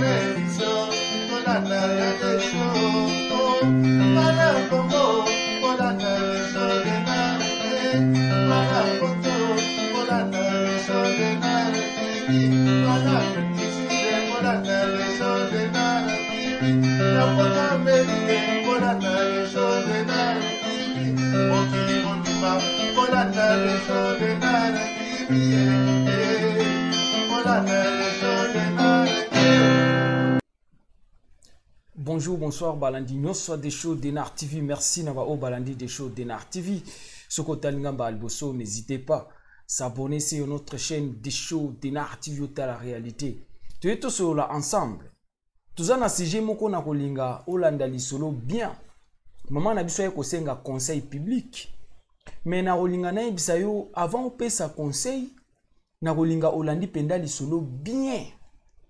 Bonne émission, kolanda ya desho. Bana Congo, kolanda desho de Nare. Bana Poto, kolanda desho de Nare TV. Bana Afrique, kolanda desho de Nare TV. Na Poto Amerique, kolanda desho de Nare TV. Mokili mobimba, kolanda desho de Nare TV. Kolanda desho de Nare TV. Bonjour, bonsoir, Balandi nyonso des shows Denar TV. Merci na ba o Balandi des shows Denar TV. Soko talinga ba alboso, n'hésitez pas s'abonner sur notre chaîne des shows Denar TV ota la réalité. Toye tosolola ensemble. Toza na sujet moko na kolinga olanda lisolo bien. Maman na biso aye kosenga conseil public. Mais na kolinga nayebisa yo avant opesa conseil, na kolinga olandi mpenza lisolo bien,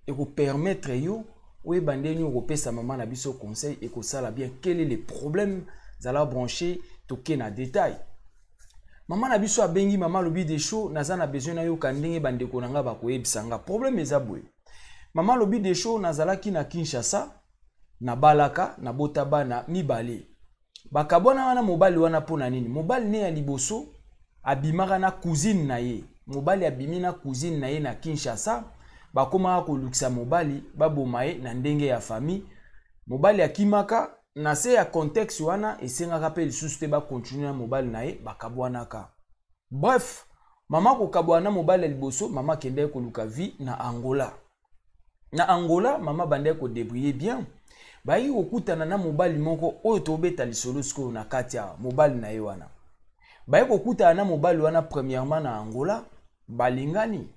ekopermettre yo oyeba ndenge nini okopesa mama na biso conseil, ekosala bien. Quel est le problème? Zala branché, toke na détail. Mama na biso abengi, mama alobi des shows, naza na besoin nayoka ndenge bandeko na nga bakoyebisa nga. Problème eza boye. Mama alobi des shows, nazalaki na Kinshasa, nabalaka, nabota bana mibale. Bakabwana wana mobali wana mpo na nini? Mobali ne ya liboso abimaka na cousine na ye. Mobali abimi na cousine na ye na Kinshasa, bakomaka kolukisa mobali baboma ye na ndenge ya famille. Mobali akimaka na se ya contexte wana, esengaka mpe lisusu te bakontinue na mobali na ye, bakabwanaka. Bref, mama kokabwana na mobali ya liboso, mama akendaki koluka vie na Angola. Na Angola, mama bandaki kodébrouiller bien. Bayaki kokutana na mobali moko oyo tobeta lisolo sikoyo na kati ya mobali na ye wana. Bayaki kokutana na mobali wana premièrement na Angola, balingani.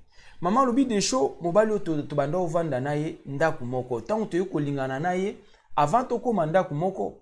Mama alobi des shows, mobali oyo tobanda ovanda na ye ndako moko. Ntango toyei kolingana na ye, avant tokóma ndako moko,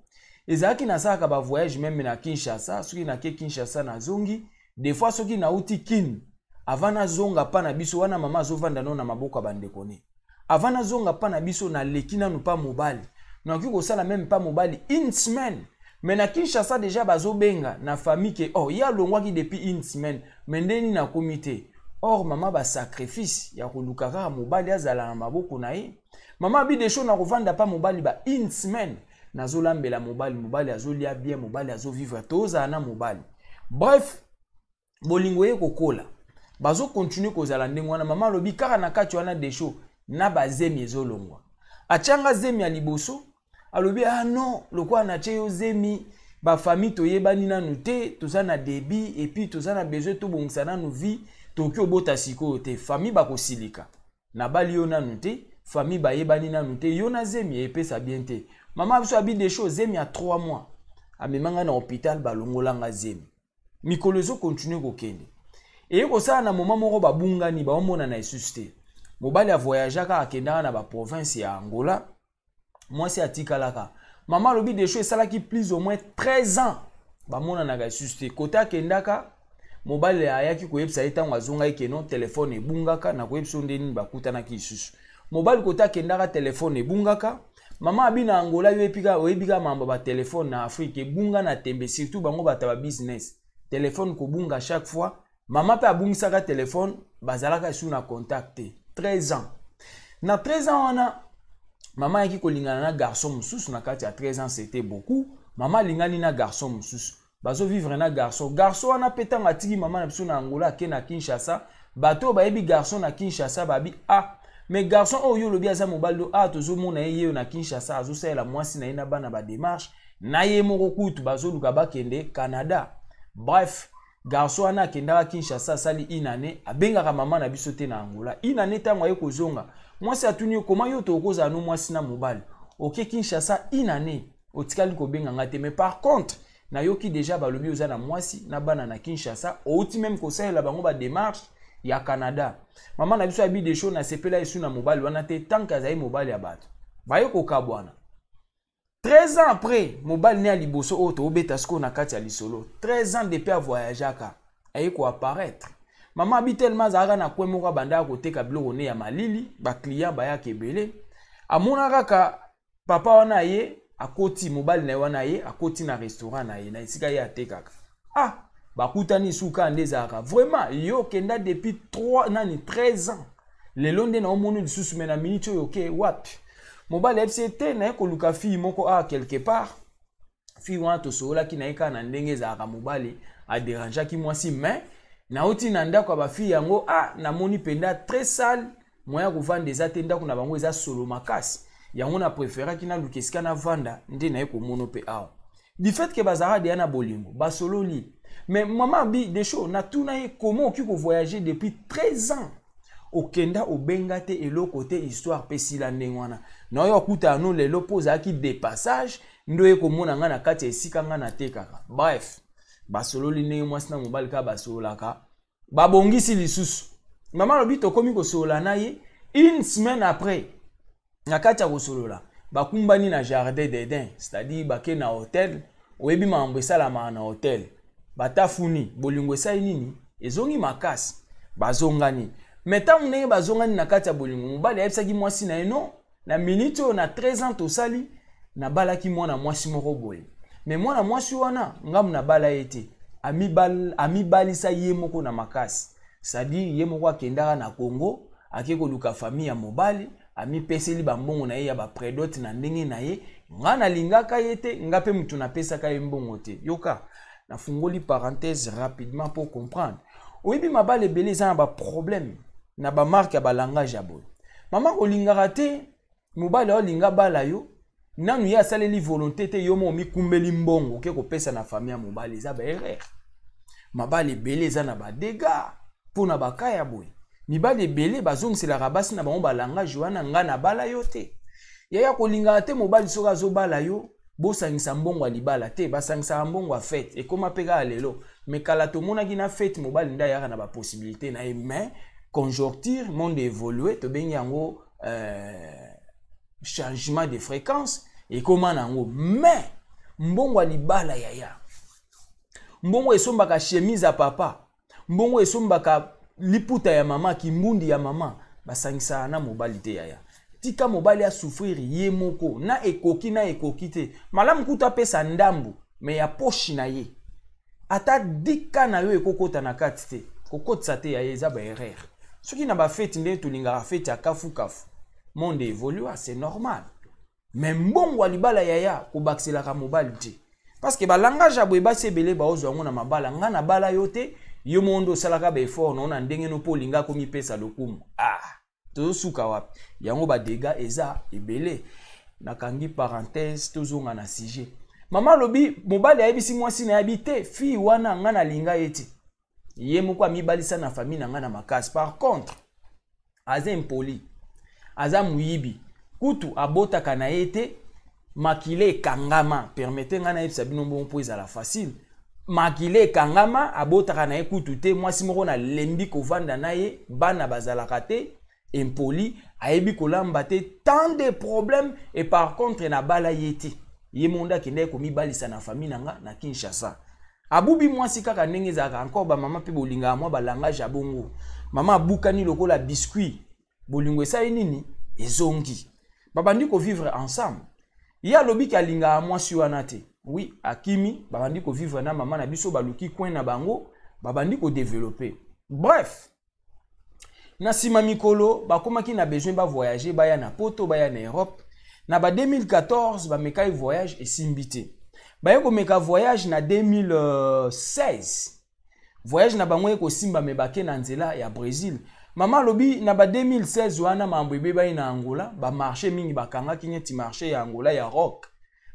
ezalaki nasalaka ba voyage meme na Kinshasa. Soki nake Kinshasa nazongi, des fois soki nauti Kin, avant nazonga pa na biso wana, mama azovanda no na maboko ya bandeko ne. Avant nazonga pa na biso, naleki nanu pa mobali. Nakoki kosala même pa mobali une semaine. Mais na Kinshasa déjà bazobenga na famille ke oh, ye alongwaki depuis une semaine, mais ndeni nakomi te. Or mama ba sacrifice ya koluka kaka mobali azala na maboko na ye. Mama abi des choses, na kovanda pa mobali ba une semaine, nazolambela mobali, mobali azolia bien, mobali azovivre, tozala na mobali. Bref, bolingo ye kokola, bazokontinue kozala ndenge wana. Mama alobi kaka na kati wana desho na bazemi ezolongwa. Atianga zemi ya liboso, alobi ah non, lokola natie yo zemi, bafamille toyebani nanu te, toza na débit et puis toza na besoin tobongisa nanu vie, tokoki obota sikoyo te, famille bakosilika. Nabali yo nanu te, famille bayebani nanu te, yo na zemi epesa bien te. Mama biso abi des choses, zemi ya 3 mois, amemanga na hôpital, balongolanga zemi. Mikolo ezokontinue kokende, eye kosala na moma moko babungani, baomonana lisusu te. Mobali avoyageaka, akendaka na baprovince ya Angola, mwasi atikalaka. Mama alobi desho esalaki plus ou moins 13 ans bamonanaka lisusu te. Kote akendaka, mobali ayaki koyebisa ye ntango azongaki keno telefone ebungaka. Na koyebisa nde nini bakutanaki lisusu. Mobali kote akendaka, telefone ebungaka. Mama abi na Angola, yo epika oyebi kaka mambo ba telefone na Afrique ebunga na tembe, surtout bango bato ya ba business, telefone kobunga chaque fois. Mama mpe abungisaka telefone, bazalaka esu na contact te 13 ans. Na 13 ans wana, mama ayaki kolingana na garçon mosusu na kati ya 13 ans, c'était beaucoup. Mama alingani na garçon mosusu, bazovivre na garçon. Garçon wana mpe ntango atiki mama na biso na Angola, ake na Kinshasa, bato oyo bayebi garçon na Kinshasa babi ah, mais garçon oyo olobi aza mobali, ah, tozomona ye yeyo na Kinshasa azosalela mwasi na ye na bana badémarche na ye moko, kutu bazoluka bakende Canada. Bref, garçon wana akendaka Kinshasa, asali une année, abengaka mama na biso te na Angola. Une année, ntango aye kozonga, mwasi atuni yo koma yo tokozala no mwasi na mobali, oke Kinshasa une année, otikali kobenga nga te, mais par contre nayoki déjà balobi oza na mwasi na bana na Kinshasa, outi même kosalela bango badémarche ya Canada. Mama na biso abi desho nasepela esu na mobali wana te, tant que azali mobali ya bato. Baye kokabwana. 13 ans après, mobali ne ya liboso oyo toobeta sikoyo na kati ya lisolo, 13 ans depuis avoyageaka, aye koapparaître. Mama abi tellement azalaka na kwe moko, abandaka koteka biloko ne ya malili, baclient bayaka ebele. Amona kaka papa wana ye akoti, mobali na ye wana ye akoti na restaurant na ye, na esika ye atekaka. Ah, bakutani suka nde ezalaka vraiment yo okenda depuis 3 nani 13 ans, lelo nde naomoni lisusu, me na miniti oyo oke wapi? Mobali ayebisi ye te, naye koluka fille moko awa quelque part. Fille wana tosololaki na ye kaka na ndenge ezalaka, mobali aderangeaki mwasi, mais nauti na ndako ya bafille yango, ah, namoni mpenza très sale, moyen ya kovanda eza te, ndako na bango eza solo makasi. Yango na préféraki naluka esika navanda, nde naye komona mpe awa. Du fait que bazalaka deya na bolingo, basololi. Mais mama abi Desho, natuna ye: comment okoki kovoyager depuis 13 ans, okenda obenga te eloko te, histoire mpe esila ndenge wana? Na oyo akutana no lelo mpo ozalaki de passage, nde oye komona ngai na kati ya esika ngai natekaka. Bref, basololi ndenge mwasi na mobali kaka basololaka, babongisi lisusu. Mama alobi tokomi kosolola na ye une semaine après. Na kati ya kosolola, bakumbani na Jardin d'Eden, c'est-à-dire bake na hotel. Oyebi makambo esalamaka na hotel, batafuni, bolingo esali nini, ezongi makasi, bazongani. Mais ntango ndenge bazongani na kati ya bolingo, mobali ayebisaki mwasi na ye: non, na minute oyo, na 13 ans tosali, nabalaki mwana mwasi moko boye, mais mwana mwasi wana ngamu nabala ye te, amibalisa ye moko na makasi. C'est-à-dire ye moko akendaka na Congo, ake koluka famille ya mobali, amipeseli bambongo na ye ya baprédot na ndenge na ye. Nga nalingaka ye te, nga mpe mutu napesaka ye mbongo te. Yoka, nafungoli parenthèse rapidement pour comprendre. Oyebi mabala ebele eza na baproblème na bamarque ya balangage ya boye. Mama kolingaka te, mobali aolinga bala yo, nanu ye asaleli volonté te, yo mo omikumbeli mbongo, oke kopesa na famille ya mobali. Eza baerreur. Mabala ebele eza na badégâts mpo na baka ya boye. Mibali ebele bazongiselaka basi na bango balangage wana: nga nabala yo te. Yaya, kolingaka te, mobali soki azobala yo, bosangisa mbongo ya libala te. Basangisaka mbongo ya fête, ekóma mpe kaka lelo. Mais kala tomonaki na fête, mobali nde ayaka na bapossibilité na ye. Mais conjoncture, monde évolue, tobengi yango changement de fréquence, ekóma nango. Mais mbongo ya libala, yaya, mbongo esombaka chemise ya papa, mbongo esombaka liputa ya mama, kimbundi ya mama, basangisaka na mobali te. Yaya, tika mobali asouffrir ye moko na ekoki na ekoki te. Malamu kutu apesa ndambu, mais ya poche na ye, ata dika na yo ekokota na kati te, kokotisa te. Yaya, eza baerreur. Soki na bafête, ndenge tolingaka fête ya kafukafu, monde évolue, c'est normal. Mais mbongo ya libala, yaya, kobakiselaka mobali te, parce que balangage ya boye, basi ebele baozwa yango na mabala: nga nabala yo te, yo moko nde osalaka baeffort na yo na ndenge no mpo olinga komipesa lokumu. Ah, tozosuka wapi? Yango badégâts eza ebele. Nakangi parenthèse, tozonga na sujet. Mama alobi mobali ayebisi mwasi na yebi te, fille wana nga nalinga ye te, ye moko amibalisa na famille na ngai na makasi. Par contre aza impoli, aza moyibi, kutu abotaka na ye te, makila ekangama. Permettez ngai nayebisa bino mbongo mpo ezala facile. Makila ekangama, abotaka na ye kutu te. Mwasi moko nalembi kovanda na ye, bana bazalaka te, impoli, ayebi kolamba te, tant de problèmes. Et par contre nabala ye te, ye moko nde akendaki komibalisa na famille na nga na Kinshasa. Abubi mwasi kaka ndenge ezalaka. Encore bamama mpe bolingaka mwa balangage ya bongo. Mama abukani lokola biscuit, bolingo esali nini, ezongi, babandi kovivre ensemble. Ye alobiki alingaka mwasi wana te. Oui, akimi, babandi kovivre na mama na biso, baluki coin na bango, babandi kodévelopper. Bref, na nsima mikolo bakomaki na besoin bavoyage, baya na Poto, baya na Europe. Na ba 2014 bamekaki voyage, esimbi te. Baye komeka voyage na 2016, voyage na bango ekosimba, mais bake na nzela ya Brésil. Mama alobi na ba 2016 wana, mambo ebebani na Angola, bamarché mingi bakangaki, neti marché ya Angola ya rock.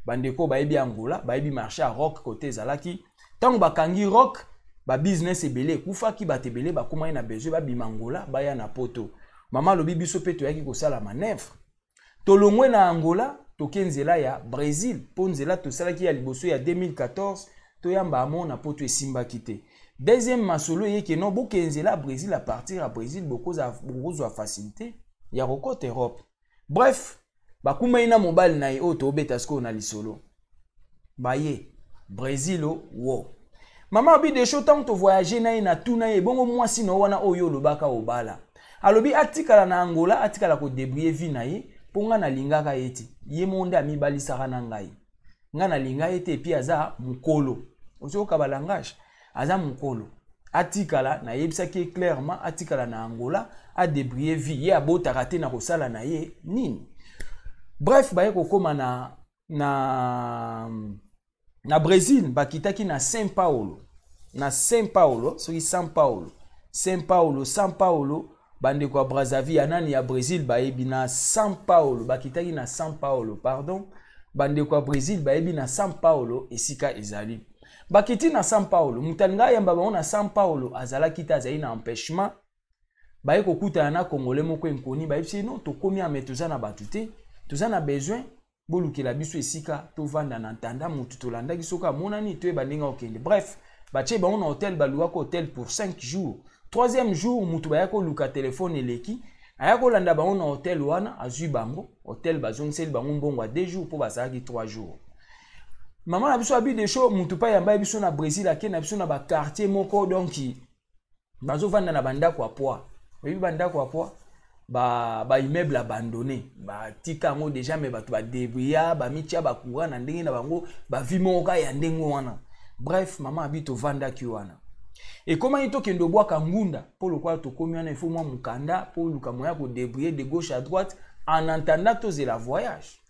Bandeko bayebi Angola, bayebi marché ya rock kote ezalaki. Ntango bakangi rock, babusiness ebele ekufaki, bato ebele bakomaki na besoin babima Angola, baya na Poto. Mama alobi biso mpe toyaki kosala manœuvre, tolongwe na Angola, toke nzela ya Brésil, mpo nzela tosalaki ya liboso ya 2014, toyamba amo na Poto, esimbaki te. Deuxième masolo eyeke no, bokende nzela ya Brésil, à partir ya Brésil bokozwa facilité ya kokota Europe. Bref, bakumai na mobali na ye oyo tobeta sikoyo na lisolo, baye Brésil. Wo mama abi Desho, ntango tovoyage na ye, na tuna ye: bongo mwasi na wana oyo olobaka obala? Alobi atikala na Angola, atikala kodébrouiller vie na ye, mpo nga nalingaka ye te, ye moko nde amibalisaka na ngai, nga nalinga ye te. Et puis aza mokolo, ozoyoka balangage, aza mokolo, atikala. Nayebisaki ye clairement atikala na Angola, adébrouiller vie ye, abotaka te, na kosala na ye nini. Bref, baye kokóma na Brésil, bakitaki na Saint Paulo, na Saint Paulo, soki Saint Paulo, Saint Paulo, Saint Paulo. Bandeko ya Brazzaville, ya nani, ya Brésil bayebi na Saint Paulo. Bakitaki na Saint Paulo, pardon, bandeko ya Brésil bayebi na Saint Paulo esika ezali. Bakiti na Saint Paulo, moto alinga ayamba bango na Saint Paulo azalaki te, azali na empêchement. Baye kokutana na Congolais moko enkoni, bayebisi: "Non, tokomi ame, toza na bato te, toza na besoin bolukela biso esika tovanda na ntanda motu tolandaki, soki amonani toyeba ndenge okende." Bref, batie bango na hotel, baluwaka hotel pour 5 jours. Troisième jour, motu baya koluka, telefone eleki, aya kolanda bango na hotel wana, azwi bango hotel, bazongiseli bango mbongo ya 2 jours mpo bazalaki 3 jours. Mama na biso abi Desho, motu mpe ayamba biso na Brésil, ake na biso na baquartier moko, donc bazovanda na bandako ya poids. Oyebi bandako ya poids, baimmeuble ba abandonné, batika yango déjà, mais bato badébrouilla, bamitia bacourant na ndenge na bango, bavie moko kaka ya ndenge wana. Bref, mama abi tovandaki wana, ekomaki tokende obwaka ngunda, mpo lokola tokomi wana, ifo mwa mokanda mpo oluka moya kodébrouiller de gauche à droite en attendant tozela voyage.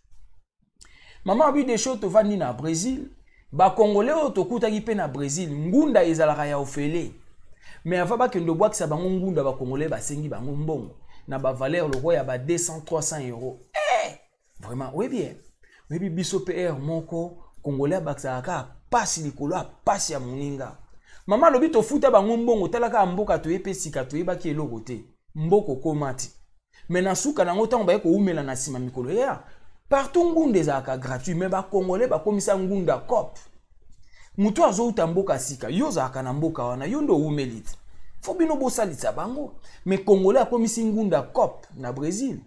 Mama abi Desho, tovandi na Brésil, Bakongole oyo tokutaki mpe na Brésil, ngunda ezalaka ya ofele, mais avant bakende obwakisa bango ngunda, Bakongole basengi bango mbongo na bavaleur lokola ya ba 200 300 euros. Eh, vraiment, oyebi, eh? Oyebi biso mpe aire moko Congolais abakisaka kaka pasi likolo ya pasi ya moninga. Mama alobi tofuta bango mbongo, tala kaka mboka toye mpe sika, toyebaki eloko te, mboka okóma te. Mais na suka nango, ntango baye kowumela na nsima mikolo ya partout, ngunda ezalaka gratuit, mais Bakongolais bakomisa ngunda coop. Moto azouta mboka sika, yo ozalaka na mboka wana, yo nde owumeli te, fo bino bosalisa bango. Mais Congolais akomisi ngunda coop na Brésil.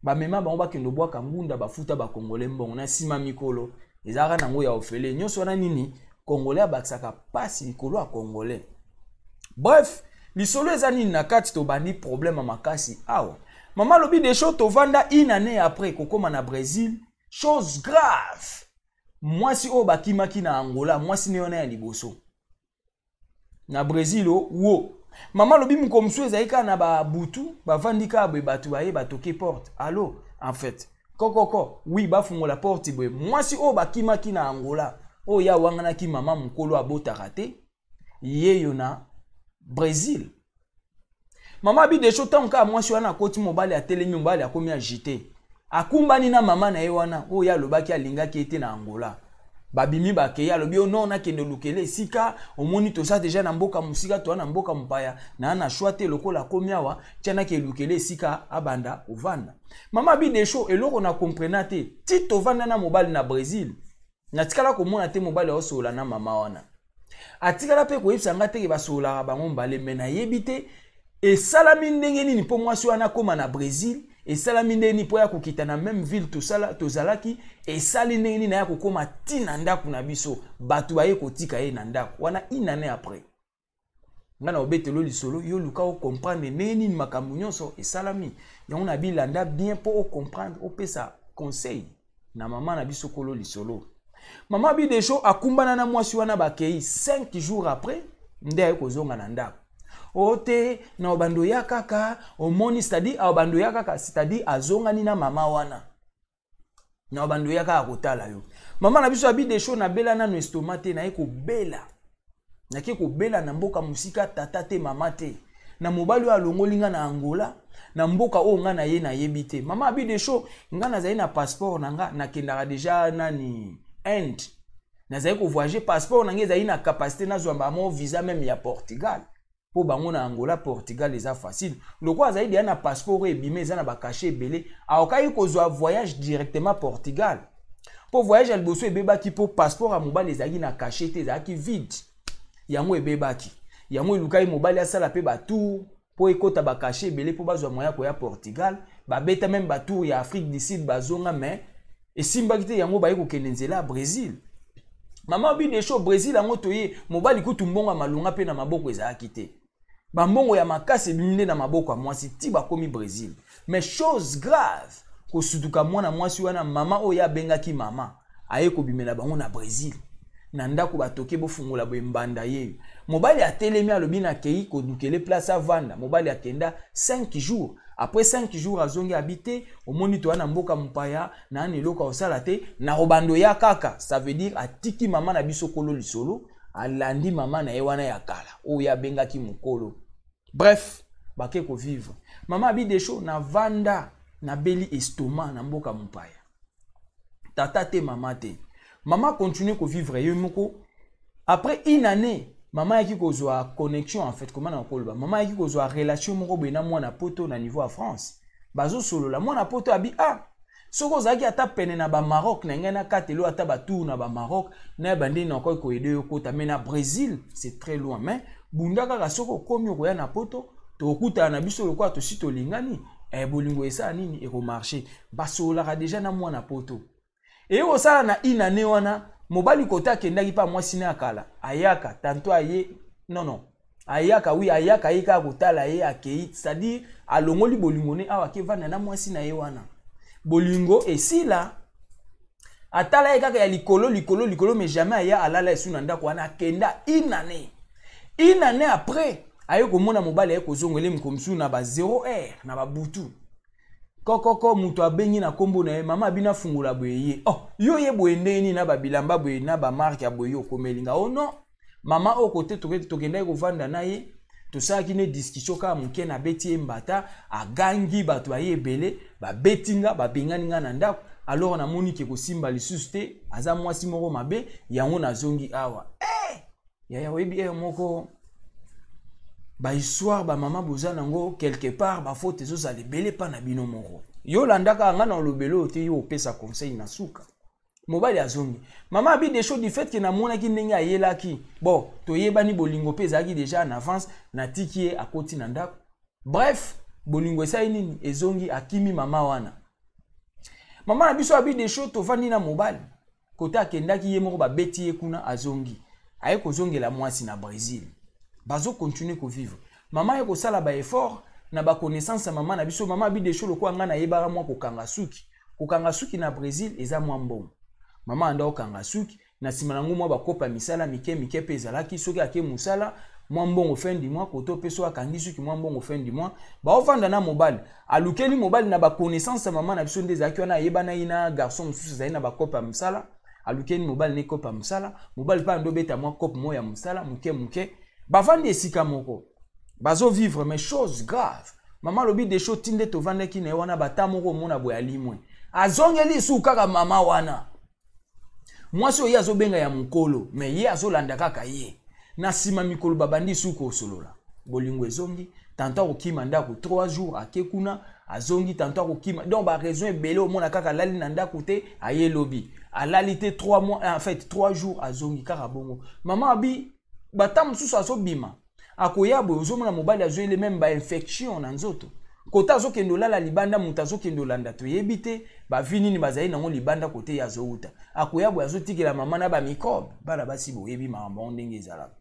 Bamema bango bakende obwaka ngunda, bafuta Bakongolais mbongo. Na nsima mikolo ezalaka nango ya ofele. Nyonso wana nini? Congolais abakisaka mpasi likolo ya Congolais. Bref, lisolo eza nini na kati? Tobandi problème ya makasi awa. Mama alobi Desho, tovanda une année après kokóma na Brésil. Chose grave, mwasi oyo bakimaki na Angola, mwasi ne wana ya liboso na Brésil o wo. Mama alobi moko mosusu ezali kaka na babutu, bavandi kaka boye, bato baye, batoke porte, allo, en fait, kokoko, oui, bafungola porte boye, mwasi oyo bakimaki na Angola, oyo ye awanganaki mama mokolo abotaka te, yeyo na Brésil. Mama abi Desho, ntango kaka mwasi wana akoti, mobali atelemi, mobali akomi agité, akumbani na mama na ye wana oyo ye alobaki alingaki ye te na Angola. Babimi, bakei, alobi: "O non, nakende olukela esika, omoni toza déjà na mboka mosika, toza na mboka mopaya, naa na choix te, lokola akomi awa, tia naki elukela esika abanda kovanda." Mama abi Desho, eloko na comprena te, ti tovanda na mobali na Brésil, natikala komona te mobali aosolola na mama wana, atikala mpe koyebisa nga teke basololaka bango mbale. Mais nayebi te esalami ndenge nini mpo mwasi wana akóma na Brésil, esalami ndenge nini mpo ya kokita na même ville tosala tozalaki, esali ndenge nini aya kokóma ntina ndako na biso, bato baye kotika ye na ndako wana une année après. Ngai na obetelo lisolo, yo luka ocomprendre ndenge nini makambo nyonso esalami. Yango na bilanda bien mpo ocomprendre, opesa conseil na mama na biso kolo lisolo. Mama Bidesho akumbana na mwasi wana, bakei. 5 jours après nde aye kozonga na ndako. O te, na obando ya kaka omoni, c'est-à-dire aobando ya kaka, c'est-à-dire azongani na mama wana, na obando ya kaka kotala yo. Mama na biso abi Desho, nabela nano estomac te, naye kobela, nake kobela na mboka mosika, tata te, mama te, na mobali oyo alongoli nga na Angola, na mboka oyo nga na ye nayebi te. Mama abi Desho, nga nazali na passeport na nga, nakendaka déjà nani Inde, nazali kovoyage, passeport na nga ezali na capacité nazwa bango visa même ya Portugal, mpo bango na Angola Portugal eza facile. Lokola azali déjà na passeport oyo ebima, eza na bacachet ebele, akokaki kozwa voyage directement Portugal, mpo voyage ya liboso ebebaki mpo passeport ya mobali ezalaki na cachet te, ezalaki vide. Yango ebebaki, yango elukaki mobali asala mpe batour mpo ekɔta bacachet ebele mpo bazwa moya koya Portugal. Babeta même batour ya Afrique du Sud, bazonga, mais esimbaki te. Yango baye kokende nzela ya Brésil. Mama Bidesho, Brésil yango toye, mobali kutu mbongo ya malonga mpe na maboko ezalaki te, bambongo ya makasi ebimi nde na maboko ya mwasi ti bakomi Brésil. Mais chose grave, kosutuka mwana mwasi wana, mama oyo abengaki mama, aye kobimela bango na Brésil. Na ndako batoke, bofungola boye, mbanda ye. Mobali atelemi, alobi: "Nakei kodukele place avanda." Mobali akenda 5 jours. Après 5 jours azongi, abi te: "Omoni, toya na mboka mopaya, nani eloko akosala te, nakobanda oya kaka." Ça veut dire atiki mama na biso kolo lisolo, alandi mama na ye wana ya kala oyo abengaki mokolo. Bref, bake kovivre. Mama abi: "Desho, navanda, nabeli estomac na mboka mopaya, tata te, mama te." Mama continue kovivre ye moko. Après une année, mama ayaki kozwa connexion, en fait, comment na koloba, mama ayaki kozwa relation moko boye na mwana Poto na niveau ya France. Bazosolola, mwana Poto abi: "Ah, soki ozalaki ata pene na Bamaroc na ngai, nakatelo ata batour na Bamaroc, nayeba ndenge nakoki koaider yo kota. Mais na Brésil, c'est très loin. Mais bunda kaka, soki okomi, okoya na Poto, tokutana na biso lokola tosi tolingani. Bolingo esala nini, ekomarcher." Basololaka déjà na mwana Poto. Eye kosala na inane wana, mobali kote akendaki mpa mwasi na ya kala, ayaka tanto aye, non non, ayaka, oui, ayaka ye kaka kotala ye, akei. C'est-à-dire alongoli bolingo ne awa, akevanda na mwasi na ye wana. Bolingo esila, atala ye kaka ya likolo likolo likolo, mais jamais aya alala esu na ndako wana. Akenda une année. Une année après, aye komona mobali aye kozongela moko mosusu na ba 0 heure na babutu, kokoko, moto abengi na nkombo na ye. Mama abino afungola boye, ye: "Oh, yo ye boye ndenge nini na babilamba boye, na bamarques ya boye, yo okomelinga?" "Oh non, mama, oyo kote tokendaki kovanda na ye, tosalaki ne discussion kaka moke, nabeti ye mbata, agangi, bato baye ebele, babeti nga, babengani nga na ndako. Alors namoni ke kosimba lisusu te, aza mwasi moko mabe, yango nazongi awa." Eh, yaya, oyebi ere moko bahistoire, bamama boza nango quelque part, bafaute ezozala ebele mpa na bino moko. Yo olandaka nga na olobeli oyo te, yo opesa conseil na suka. Mobali azongi. Mama abi: "Desho, du fait ke namonaki ndenge ayelaki, bon, toyebani, bolingo mpe ezalaki déjà en avance, natiki ye, akoti na ndako." Bref, bolingo esali nini, ezongi, akimi mama wana. Mama na biso abi: "Desho, tovandi na mobali kote akendaki ye moko, babeti ye kuna, azongi, aye kozongela mwasi na Brésil, bazocontinuer kovivre. Mama aye kosala baeffort na baconnaissance ya mama na biso. Mama abi: "Desho, lokola ngai nayebaka mwa kokanga suki, kokanga suki na Brésil eza mwa mbongo." Mama anda kokanga suki, na nsima nango mwa bakopa misala mike mike mpe ezalaki. Soki ake mosala, mwa mbongo fin du mois koto mpe, soki akangi suki, mwa mbongo fin du mois. Baovanda na mobali, alukeli mobali na baconnaissance ya mama na biso nde ezalaki wana, ayebanaki na garçon mosusu ezali na bakope ya mosala. Alukeli mobali ne kope ya mosala, mobali mpe ando obeta mwa kope moko ya mosala moke moke. Bavandi esika moko, bazovivre. Mais chose grave, mama alobi: "Desho, ti nde tovandaki na ye wana, bata moko omona boye, alimwe, azongeli lisusu kaka mama wana, mwasi oyo ye azobenga ya mokolo, mais ye azolanda kaka ye. Na nsima mikolo, babandi lisusu kosolola, bolingo ezongi. Tanto akokima ndako 3 jours, ake kuna, azongi, tanto akokima. Donc baraison ebele, omona kaka alali na ndako te, aye lobi, alali te 3 mois, en fait 3 jours, azongi kaka bongo. Mama abi bata mosusu azobima, akoya boye, ozomona mobali azoyele même bainfection na nzoto. Kote azokende olala libanda, moto azokende olanda, toyebi te bavi nini bazali nango libanda. Kote ye azowuta, akoya boye, azotikela mama na bamicrobe. Bana basi, boyebi makambo yango ndenge ezalaka.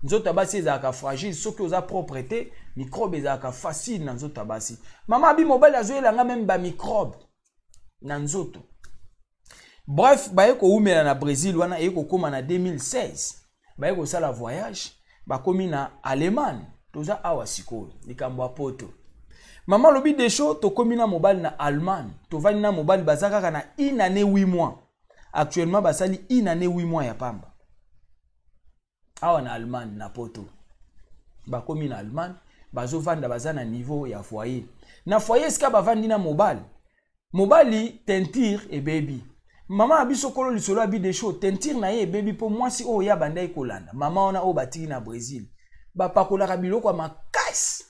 Nzoto ya basi ezalaka fragile. Soki oza propre te, microbe ezalaka facile na nzoto ya basi. Mama abi mobali azoyelanga même bamicrobe na nzoto. Bref, baye kowumela na Brésil wana. Eye kokóma na 2016, baye kosala voyage, bakomi na Allemagne. Toza awa sikoyo, likambo ya Poto. Mama alobi: "Desho, tokomi na mobali na Allemagne, tovandi na mobali, baza kaka na une année 8 mois. Actuellement basali une année 8 mois ya pamba awa na Allemagne, na Poto. Bakomi na Allemagne, bazovanda, baza na niveau ya foyer. Na foyer esika bavandi na mobali, mobali teinture ebebi. Mama na biso kolo lisolo abi: "Desho, teinture na ye ebebi mpo mwasi oyo ye abandaki kolanda, mama wana oyo batiki na Brésil, bapakolaka biloko ya makasi.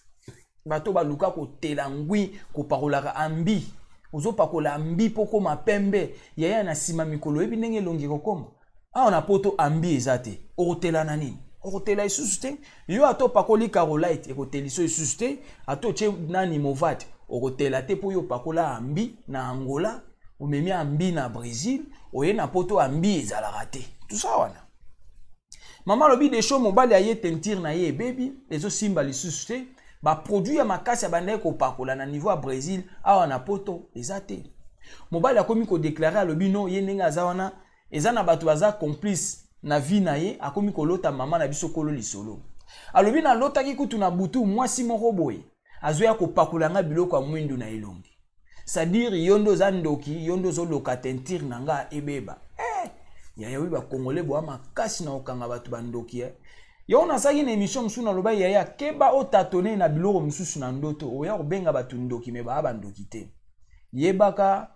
Bato baluka kotela ngwi, kopakolaka ambi, ozopakola ambi mpo koma pembe. Yaya, na nsima mikolo, oyebi ndenge elongi ekokoma. Awa na Poto ambi eza te, okotela na nini? Okotela lisusu te. Yo ata opakoli Carolight, ekotelisa lisusu te. Ata otie nani, Movate, okotela te, mpo yo opakola ambi na Angola, omemi ambi na Brésil, oye na Poto, ambi ezalaka te." Tusa wana, mama alobi: "Desho, mobali aye, teinture na ye ebebi, ezosimba lisusu te. Baproduit ya makasi abandaki kopakola na niveau ya Brésil, awa na Poto eza te. Mobali akomi kodéclarer, alobi non, ye ndenge aza wana, eza na bato baza complice. Na vie na ye akomi kolota mama na biso kolo lisolo. Alobi nalotaki kutu na butu mwasi moko boye azoya kopakola nga biloko ya mwindu na elongi. C'est-à-dire yo nde oza ndoki, yo nde ozoloka teinture na nga ebeba. Yaya oyo ba Congolais boa makasi na okanga bato ba ndoki eh. Yo nasalaki na émission mosusu naloba yaya keba otatone na biloko mosusu na ndoto oya kobenga bato ndoki me baa bandoki te. Yebaka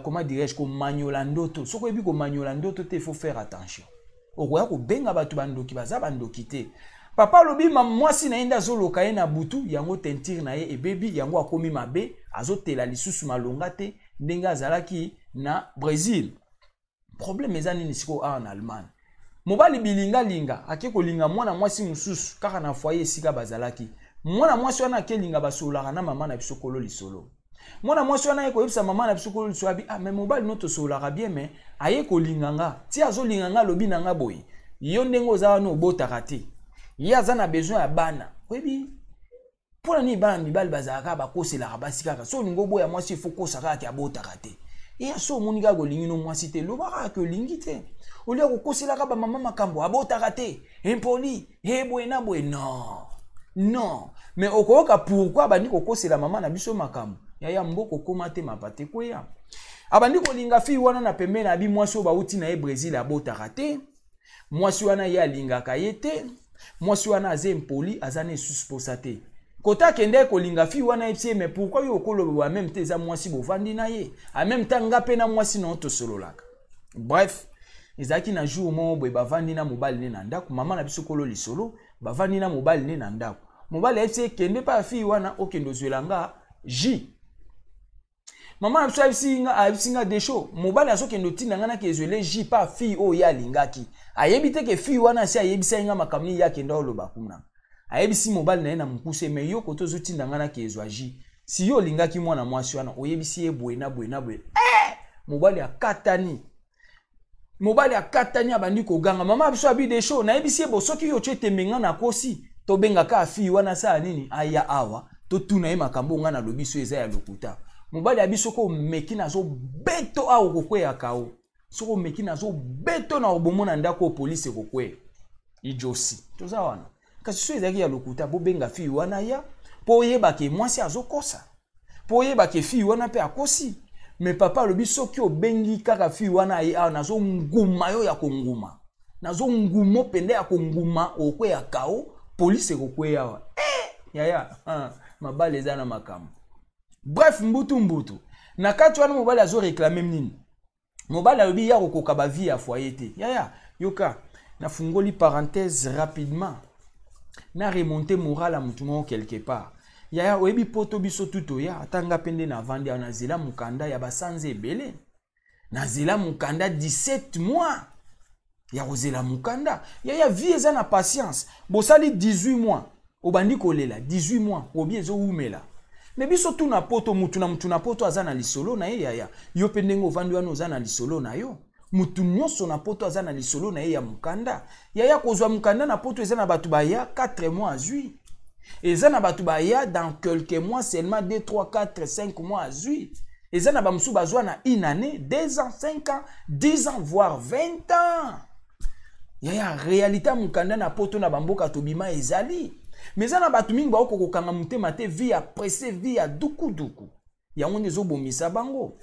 comment dirais-je komanyola ndoto. Soki oyebi komanyola ndoto te, il faut faire attention. Okoya kobenga bato bandoki, baza bandoki te. Papa alobi mwasi na ye nde azoloka ye na butu, yango teinture na ye ebebi, yango akomi mabe, azotela lisusu malonga te ndenge azalaki na Brésil. Problème eza nini sikoyo awa na Allemagne? Mobali bilingalinga ake kolinga mwana mwasi mosusu kaka na foyer esika bazalaki. Mwana mwasi wana ake linga basololaka na mama na biso kolo lisolo. Mwana mwasi wana aye koyebisa mama na biso kolo lisolo abi, ah, mais mobali no tosololaka bien, mais aye kolinga nga. Ti azolinga nga alobi na nga boye, yo ndenge oza wana obotaka te. Ye aza na besoin ya bana. Oyebi mpona nini bana mibali bazalaka bakoselaka basi kaka? So olingi oboya mwasi, ifo kosa kaka ke abotaka te. Eya so omoni kaka olingi no mwasi te, loba kaka ke olingi te. Olia kokoselaka bamama makambo abotaka te, impoli, e boye na boye. Non, non, mais okoyoka pourquoi abandi kokosela mama na biso makambo. Yaya mboka okoma te mapa te kweya. Abandi kolinga fille wana na pembeni, abi mwasi oyo bauti na ye Brésil abotaka te. Mwasi wana ye alingaka ye te. Mwasi wana aza impoli, aza na esusu posa te. Kota akende kolinga fille wana yebisi ye, mais pourquoi yo okoloba même te eza mwasi bovandi na ye? En même temps nga pe na mwasi na yo tosololaka. Bref, ezalaki na jour moko boye bavandi na mobali ne na ndako, mama na biso kolo lisolo, bavandi na mobali ne na ndako. Mobali ayebisi ye kende pa fille wana okende ozwela nga jus. Mama na biso ayebisi nga desho, mobali azokende otinda nga nake ezwele jus pa fille oyo ye alingaki. Ayebi te ke fille wana asi ayebisa nga makambo nini ye akenda oloba kuna. Ayebisi mobali na ye na mokuse, mais yo koto ozotinda nga nake ezwa jus. Si yo olingaki mwana mwasi wana, oyebisi ye boye na boye na boye. Mobali akatani. Mobali akatani abandi koganga. Mama biso abi desho, nayebisi ye bo soki yo otie tembe nga nakosi, tobengaka fille wana asala nini? Aya awa, totuna ye makambo nga nalobi so eza ya lokuta. Mobali abi soki omeki nazobeto awa okokweya kao. Soki omeki nazobeto na obomo na ndako oyo polise ekokweya. Ijosi, toza wana. Kasi so ezalaki ya lokuta, bobenga fille wana ya po oyeba ke mwasi azokosa. Po oyeba ke fille wana pe akosi. Mais papa alobi soki obengi kaka fille wana aye awa nazonguma yo ya konguma. Nazongumo pende ya konguma okweya kao, police ekokweya awa. Yaya, mabala eza na makambo. Bref, mbutu mbutu. Na kati wana mobali azo réclamer nini? Mobali alobi ya kokoka ba vie ya foyer te. Yaya, yoka, nafungoli parenthèse rapidement. Na remonter moral ya mutu moko quelque part. Yaya, oyebi poto biso tuto ya, ata nga pe nde na vandi awa, nazela mokanda ya basanza ebele. Nazela mokanda 17 mois. Ya kozela mokanda. Yaya, vie eza na patience. Bosali 18 mois. Obandi kolela 18 mois, obi ezowumela. Mais biso tu na poto, mutu na mutu na poto aza na lisolo na ye yaya. Yo pe ndenge ovandi wana oza na lisolo na yo. Mutu nyonso na poto aza na lisolo na ye ya mokanda. Yaya, kozwa mokanda na poto eza na bato baya 4 mois azwi. Eza na bato baya dans quelques mois seulement 2, 3, 4, 5 mois azwi. Eza na bamosusu bazwa na une année, 2 ans, 5 ans, 10 ans, voire 20 ans. Yaya, réalité ya mokanda na poto na bamboka tobima ezali. Mais eza na bato mingi baoko kokanga motema te, vie ya pressé, vie ya dukuduku. Yango nde ezobomisa bango.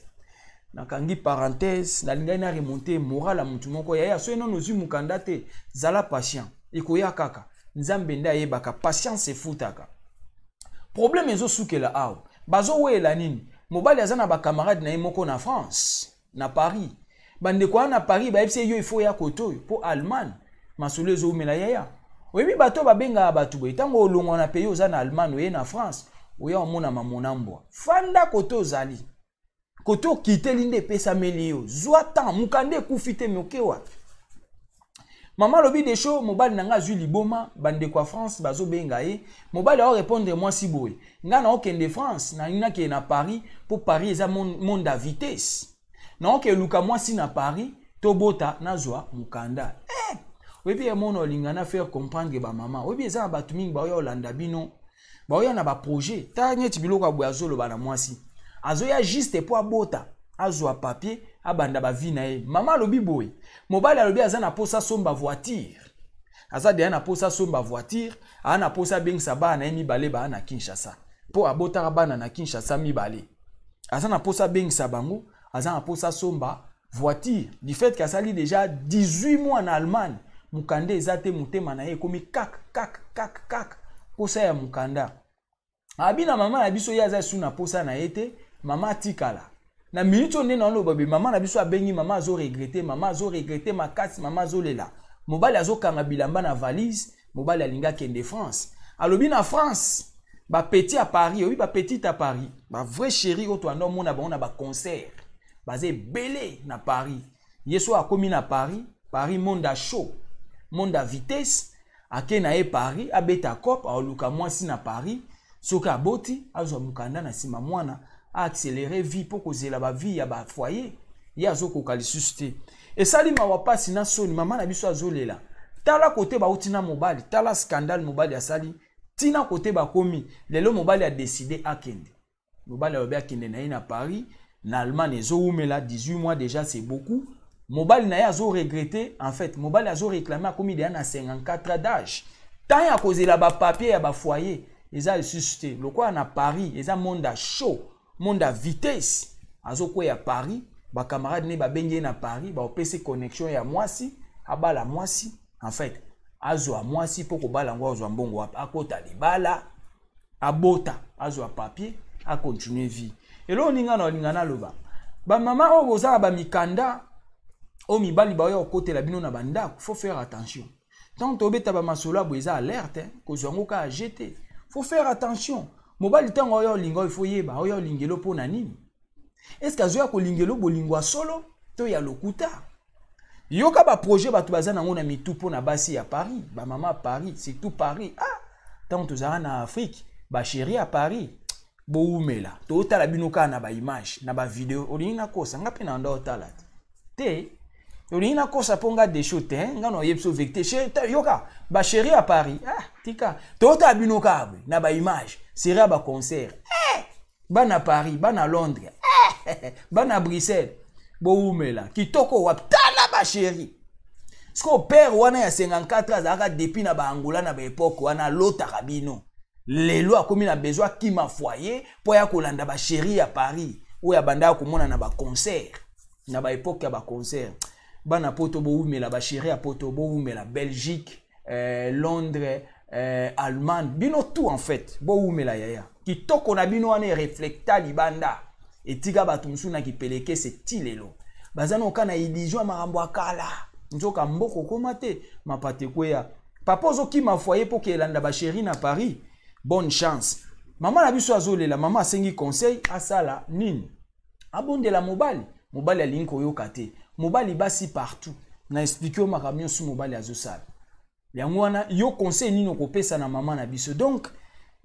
Nakangi parenthèse, nalingai na remonter moral ya mutu moko. Yaya, soki nanu ozwi mokanda te, zala patient. Ekoya kaka. Nzambe nde ayebaka, patience efutaka. Problème ezosukela awa. Bazowela nini? Mobali aza na ba camarade na ye moko na France, na Paris. Bandeko wana na Paris bayebisi ye yo il faut ya kote oyo po Allemagne masolo ezowumela yaya. Oyebi bato babengaka bato boye ntango olongwa na pays oza na Allemagne oye na France oya omona mamona mbwa. Fanda kote ozali. Kote okiteli nde epesameli yo. Zwa temps, mokanda ekufi te mais oke wapi? Mama alobi desho mobali na nga azwi liboma, bandeko ya France bazobenga ye. Mobali ao répondre mwasi boye. Nga na okende France, na nina ke na Paris, po Paris eza monde à vitesse. Na oke luka mwasi na Paris, tobota nazwa mokanda. Oyebi ya mona olinga na faire comprendre ba mama. Oyebi eza na bato mingi baoya olanda bino. Baoya na ba projet. Ta neti biloko ya boye azoloba na mwasi. Azoya juste po abota. Azwa papier, abanda bavie na ye. Mama alobi boye, mobali alobi aza na posa asomba voiture, aza deya na posa asomba voiture, aa na posa abengisa bana na ye mibale baa na Kinshasa, mpo abotaka bana na Kinshasa mibale. Aza na posa abengisa bango, aza na posa asomba voiture, du fait que asali déjà 18 mois na Allemagne, mokanda eza te. Motema na ye ekomi kak kak kak kak, posa ya mokanda. Abi na mama na biso, ye aza esu na posa na ye te, mama atikala. Na minute oyo nde naoloba be, mama na biso abengi, mama azoregretter, mama azoregretter makasi, mama azolela. Mobali azokanga bilamba na valise, mobali alingi akende France. Alobi na France bapetits ya Paris, oyebi bapetite ya Paris, bavrai chéri oyo toanda omona bango na baconcert, baza ebele na Paris. Ye so akomi na Paris, Paris monde à chaud, monde à vitesse, ake na ye Paris, abeta cope, aoluka mwasi na Paris. Soki aboti, azwa mokanda na nsima, mwana aaccélérer vie, mpo kozela bavie ya bafoyer ye azokoka lisusu te. Esali mawa, mpasi na soni. Mama na biso azolela. Tala kote bauti na mobali, tala scandale mobali asali, ntina kote bakomi lelo. Mobali adécider akende, mobali alobi akende na ye na Paris. Na Allemagne ezowumela 18 mois déjà, c'est beaucoup. Mobali na ye azoregretter. En fait, mobali azoréclamer, akomi deya na 54 ans d'âge. Temps ya kozela bapapier ya bafoyer eza lisusu te. Lokola na Paris eza monde ya chaud, monde ya vitesse, azokweya Paris. Bacamarade ne babengi ye na Paris, baopesi connexion ya mwasi, abala mwasi. En fait, azwa mwasi mpo kobala yango, azwa mbongo wapi? Akota libala, abota, azwa papier, acontinuer vie. Eloko ninga na olinga naloba, bamama oyo boza na bamikanda, oyo mibali baoya kokotela bino na bandako, faut faire attention. Ntango tobeta bamasolo ya boye, eza alerte, kozwa yango kaka jete. Faut faire attention. Mobali ntango oyo olinga, oyo faut yeba oyo olingelo mpo na nini. Est-ce azoya kolingelo bolingo ya solo to ya lokuta? Yoka baprojet bato baza nango na mitu mpo na basi ya Paris, bamama ya Paris, surtout Paris. Ah, ntango tozalaka na Afrique, bachéri ya Paris bowumela, totala bino kaka na baimage, na bavideo. Olingi nakosa nga mpe na nda otala te te, olingi nakosa mpo nga desho te, nga na oyebi so vérité. Yoka bachéri ya Paris, ah, tika totala bino kaka boye na baimage, série ya baconcert, eh, bana Paris, bana Londres, eh, bana Bruxelles, bowumela kitoko wapi? Tala bachéri. Sikoyo père wana ya 54 azalaka depuis na baangola na baépoque wana, alotaka bino. Lelo akomi na besoin akima foyer mpo ya kolanda bachéri ya Paris oyo abandaka komona na baconcert, na baépoque ya baconcert. Bana Poto bowumela, bachéri ya Poto bowumela, Belgique, Londres, Allemagne, bino tout en fait bowumela yaya. Kitoko na bino wana ereflecta libanda, etika bato mosusu na kipelekese. Ti lelo baza noka na illusion ya makambo ya kala. Nzoka mboka okóma te, mapate ekweya. Papa ozokima foyer mpo kelanda bachéri na Paris, bonne chance. Mama na biso azolela, mama asengi conseil, asala nini? Abondela mobali, mobali alingi koyoka te. Mobali basi partout na expliquer yo makambo nyonso mobali azosala yango wana. Yo conseil nini okopesa na mama na biso? Donc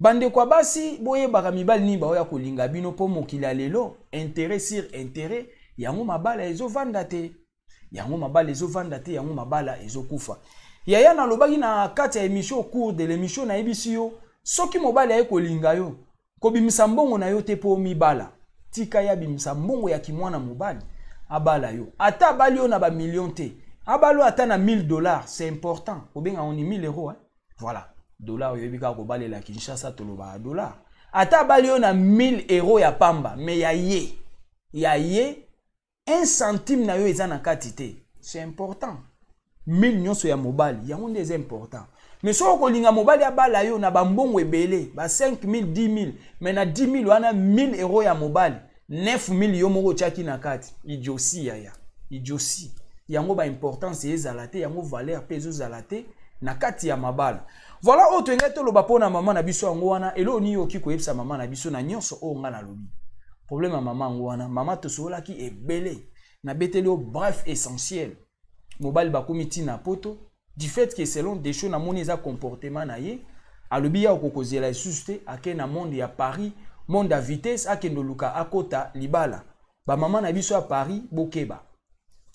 bandeko ya basi, boyebaka mibali nini baoya kolinga bino, mpo mokili ya lelo, intérêt sur intérêt. Yango mabala ezovanda te, yango mabala ezovanda te, yango mabala ezokufa. Yaya, nalobaki na kati ya émission, au cours de l'émission nayebisi yo, soki mobali aye kolinga yo, kobimisa mbongo na yo te mpo mibala. Tika ye abimisa mbongo ya kimwana mobali, abala yo. Ata abali yo na bamillion te, abali yo ata na 1000 $, c'est important. Kobenga ngo ni 1000 euros, hein? Voilà, dollar oyebi kaka kobalela Kinshasa, tolobaka dollar. Ata abali yo na 1000 euros ya pamba, mais ya ye, ya ye, 1 centime na yo eza na kati te, c'est important. 1000 nyonso ya mobali, yango nde eza important. Mais soki okolinga mobali abala yo na bambongo ebele, ba 5000, 10 000, mais na 10 000 wana, 1000 euro ya mobali, 9000 yo moko otiaki na kati, idiotie yaya, idiotie. Yango baimportance ezala te, yango valeur mpe ezozala te na kati ya mabala. Voilà oyo toyengai toloba mpo na mama na biso. Yango wana eloko nini okoki koyebisa mama na biso na nyonso oyo nga nalobi? Problème ya mama yango wana. Mama, tosololaki ebele, nabeteli yo bref essentiel. Mobali bakomi ntina Poto, du fait que selon des choses namoni eza comportement na ye, alobi ya okokozela lisusu te, ake na monde ya Paris, monde ya vitesse, akende oluka akota libala. Bamama na biso ya Paris bokeba,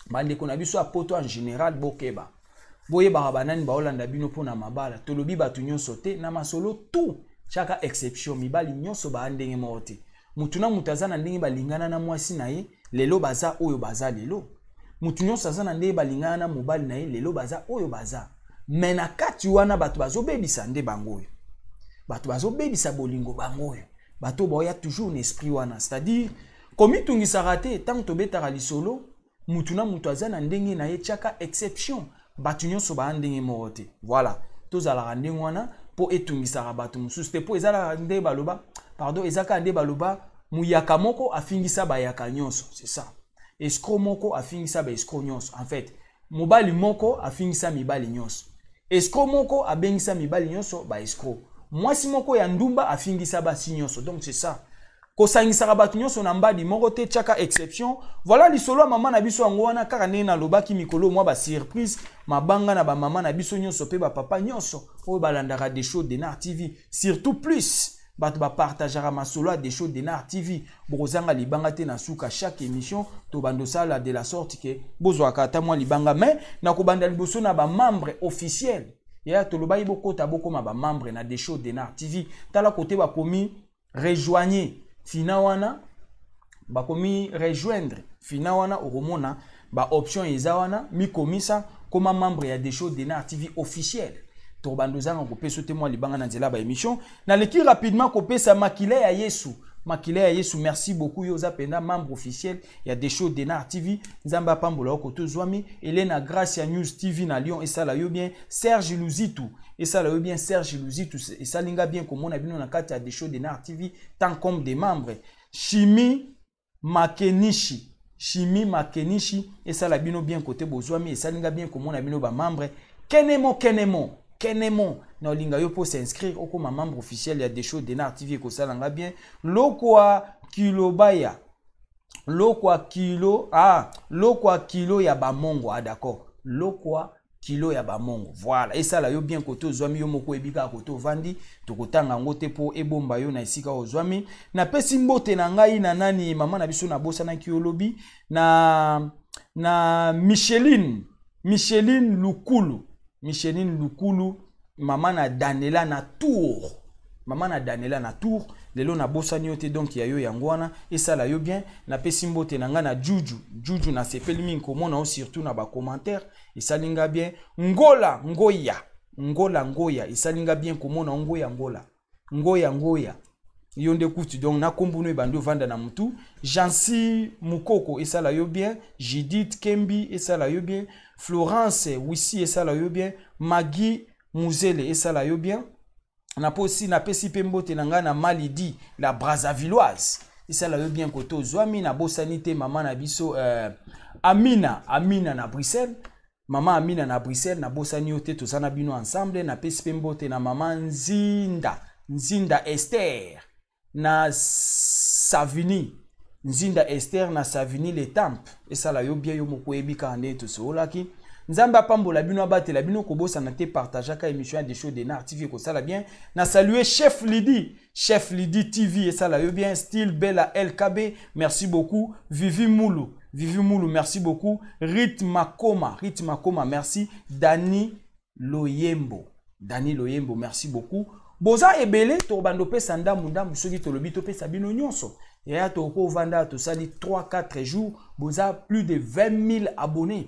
bandeko na biso ya Poto en général bokeba, boyebaka banani baolanda bino mpona mabala. Tolobi bato nyonso te na masolo tout, tiaka exception. Mibali nyonso baa ndenge moko te, mutu na mutu aza na ndenge balingana na mwasi na ye. Lelo baza oyo baza lelo. Mutu nyonso aza na ndenge balingana na mobali na ye, lelo baza oyo baza. Mais na kati wana bato bazobebisa nde bango oyo. Bato bazobebisa bolingo bango oyo. Bato baoya toujours na esprit wana. C'est-à-dire, komitungisaka te ntango tobetaka lisolo, mutu na mutu aza na ndenge na ye, tiaka exception. Bato nyonso baa ndenge moko te. Voilà, tozalaka ndenge wana mpo etungisaka bato mosusu te, mpo ezalaka nde baloba, pardon, eza kaka nde baloba muyaka moko afingisa bayaka nyonso. C'est ça. Escroc moko afingisa ba escroc nyonso. En fait, mobali moko afingisa mibali nyonso. Escroc moko abengisa mibali nyonso ba escroc. Mwasi moko ya ndumba afingisa basi nyonso. Donc c'est ça. Kosangisaka bato nyonso na mbadi moko te, tiaka exception. Voilà lisolo ya mama na biso yango wana, kaka ndenge nalobaki mikolo mwa basurprise mabanga na bamama na biso nyonso mpe bapapa nyonso oyo balandaka Desho Denar TV, surtout plus bato bapartageaka masolo ya Desho Denar TV. Bokozanga libanga te na suka chaque émission, tobanda osala de la sorte ke bozwaka ata mwa libanga. Mais nakobanda liboso na bamembre officiel ya tolobaki, bokota bokóma bamembre na Desho Denar TV. Tala kote bakomi rejoignez, fina wana bakomi rejoindre, fina wana okomona baoption eza wana. Mikomisa koma membre ya Desho Denar TV officiel. Tokobanda ozanga kopesa te mwa libanga na nzela ya baémission. Naleki rapidement kopesa Makila ya Yesu, Makila ya Yesu, merci beaucoup. Yo oza mpenza membre officiel ya Desho Denar TV, Nzambe apambola yo koto ozwami. Elena Grace ya News TV na Lyon, esala yo bien. Serge Luzitu, esala yo bien. Serge Luzitu, esalinga bien komona bino na kati ya Desho Denar TV tant comme des membres. Chimi Makenishi, Chimi Makenishi, esala bino bien kote bozwami, esalinga bien komona bino bamembre. Kenemo, Kenemo, Kenemo, na olinga yo mpo s'inscrire okoma membre officiel ya Desho Denar TV, ekosalanga bien. Lokwa Kilobaya, Lokwa Kilo, ah, Lokwa Kilo ya Bamongo, ah d'accord, Lokwa Kilo ya Bamongo, voilà, esala yo bien kote ozwami. Yo moko oyebi kaka kote ovandi, tokotanga yango te mpo ebomba yo na esika ozwami. Napesi mbote na ngai na nani, mama na biso nabosanaki yo lobi, na Micheline, Micheline Lukulu, Micheline Lukulu, mama na Danela na Tour, mama na Danela na Tour, lelo nabosani yo te. Donc ya yo yango wana, esala yo bien. Napesi mbote na ngai na Juju, Juju, nasepeli mingi komona yo surtout na bacommentaire, esali nga bien. Ngola Ngoya, Ngola Ngoya, esali nga bien komona yo. Ngoya Ngola, Ngoya Ngoya, yo nde kutu donc na kombuno ebandi ovanda na mutu. Jansi Mukoko, esala yo bien. Judith Kembi, esala yo bien. Florence Wisi, esala yo bien. Magi Muzele, esala yo bien. Naposi napesi mpe mbote na ngai na Malidi la Brazavilloise, esala yo bien kote ozwami. Nabosani te mama na biso Amina, Amina na Bruxelles, mama Amina na Bruxelles, nabosani yo te, toza na bino ensemble. Napesi mpe mbote na mama Nzinda, Nzinda Ester na Savini, Nzinda Ester na Savini le Temple, esala yo bien. Yo moko oyebi kaka ndenge tosololaki. Nzambe apambola bino, abatela bino. Kobosana te, partageaka émission ya Desho Denar TV, ekosala bien. Na salue Chef Lidi, Chef Lidi TV, esala yo bien. Style Bella LKB, merci beaucoup. Vivi Mulu, Vivi Mulu, merci beaucoup. Rit Makoma, Rit Makoma, merci. Dani Loyembo, Dani Loyembo, merci beaucoup. Boza ebele, tobanda opesa ndambu ndambu. Soki tolobi topesa bino nyonso, yaya, tokovanda tosali 3 4 jours. Boza plus de 20 000 abonnés,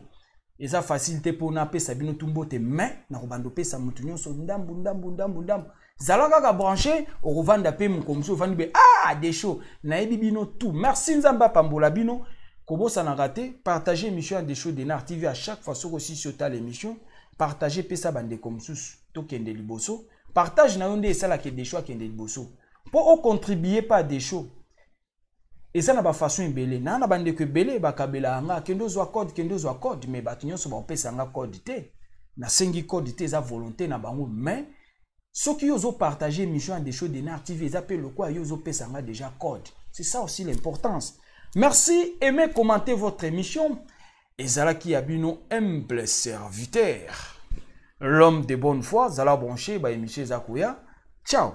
eza facile te mpona apesa bino tu mbote, mais nakobanda opesa motu nyonso ndambu ndambu ndambu ndambu. Zala kaka branché, okovanda mpe moko mosusu ovandi mpe ah Desho, nayebi bino tout. Merci, Nzambe apambola bino. Kobosanaka te, partage émission ya Desho Denar TV. À chaque fois soki osisi otala émission, partage, pesa bandeko mosusu, tokende liboso. Partage na yo nde esalaka Desho akende liboso. Mpo ocontribue pa Desho, eza na bafaçon ebele. Na bandeko ebele bakabelaka nga: kende ozwa code, kende ozwa code. Mais bato nyonso baopesa nga code te, nasengi code te, eza volonté na bango. Mais soki yo ozopartage émission ya Desho Denar TV, eza mpe lokola yo ozopesa nga déjà code. C'est ça aussi l'importance. Merci, aimez, commentez votre émission. Ezalaki ya bino humble serviteur, l'homme de bonne foi. Zala branché, baémission eza koya. Ciao.